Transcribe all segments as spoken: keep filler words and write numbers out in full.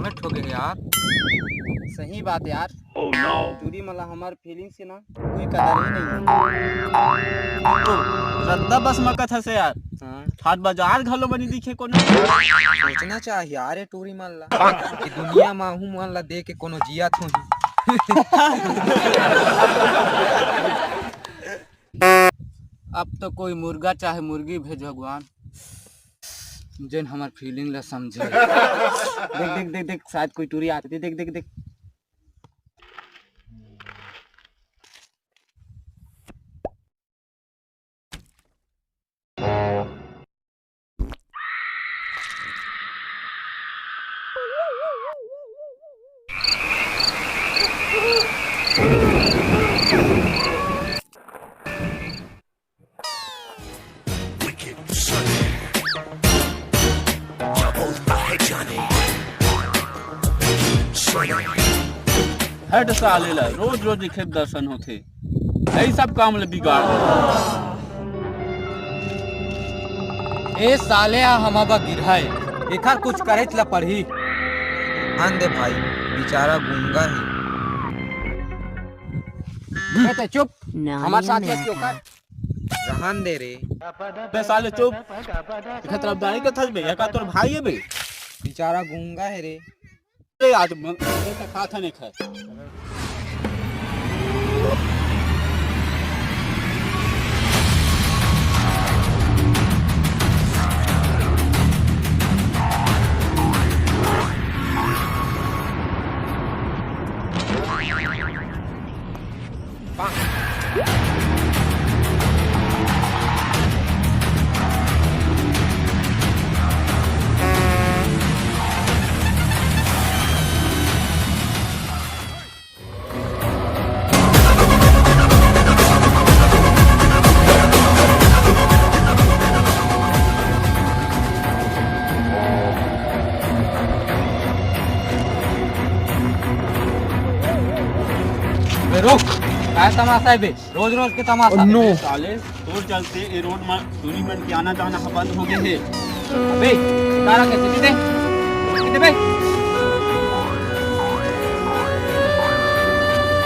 Minute हो गए यार। सही बात यार। टूरी मन ला हमर फीलिंग्स के ना कोई कदर ही नहीं है। तो रद्दा बस मकत हसे यार। हाँ। हाट बाजार घलो बनी दिखे कोनो। सोचना चाहिए यार ये टूरी मन ला कि दुनिया मा आहू मन ला दे के कोनो जियत होही। अब तो कोई मुर्गा चाहे मुर्गी भेज भगवान, जेन हमर फीलिंग ला समझे। देख देख देख देख, शायद कोई टूरी आती। देख देख देख। हट साले ला, रोज रोज एके दर्शन होथे, यही सब काम ले बिगाड़ दे। ए साले हा हमाबा गिरहा हे, एखर कुछ करेच ला पड़ही। आन दे भाई, बेचारा गूंगा हे। ए, ते चुप। हमार साथ मत क्यों कर? रहन दे रे। बे साले चुप। एखर तरफदारी के थस बे, एका तोर भाई हे बे। बेचारा गूंगा हे रे। ए आज मन से खात नहीं खाए। बे रुक, काय तमाशा हे बे? रोज रोज के तमाशा। Oh no। साले, तोर चलते ए रोड म टूरी मन के आना जाना ह बंद हो गए हे। अबे, तारा के चली दे, चली दे बे।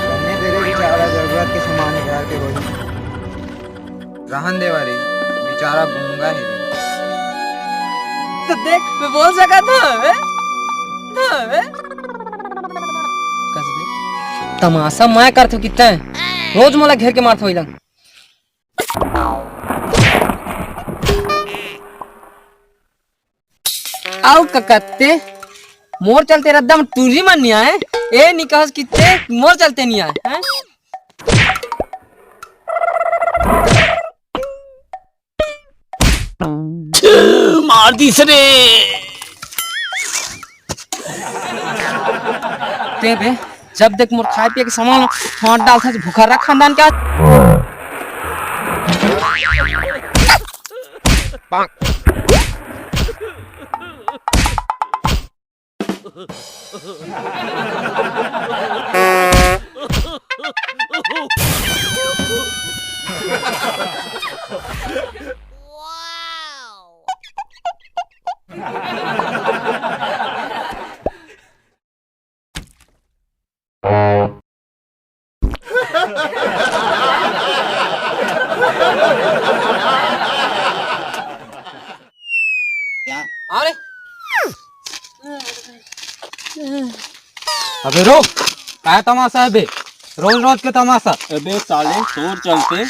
रहने दे रे बेचारा, जरूरत के सामान हे घर के वही। रहन देवा रे, बेचारा गूंगा हे रे। तो देख, मैं बोल सकत हंव, हैं? हाँ, हैं? कस दे। तमाशा मैं करथंव कि तैं रोज मोला घेर के मारथस वही लंग। अउ का कहिथे, मोर चलते रद्दा म टूरी मन नइ आए, ए नइ कहस कि तैं मोर चलते नइ आए, हैं? मार दिस रे। तैं बे, जब देख मोर खाए पिए के सामान ल फांट डालथस, भुखर्रा खानदान के। अरे, अबे रुक, काय तमाशा हे बे? रोज रोज के तमाशा। अबे साले, तोर चलते।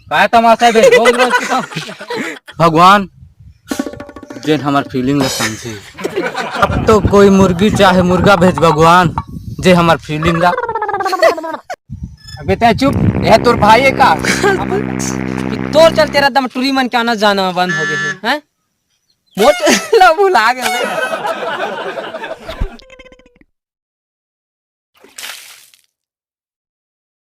काय तमाशा हे बे? रोज रोज के तमाशा। भगवान, जेन हमर फीलिंग ला समझे। अब तो कोई मुर्गी चाहे मुर्गा भेज भगवान, जे हमर फीलिंग ला। अबे तैं चुप, यह तोर भाई हे का? तोर चलते रद्दा म टूरी मन के आना जाना बंद हो गए हे, हैं? मोर ला भुला गए।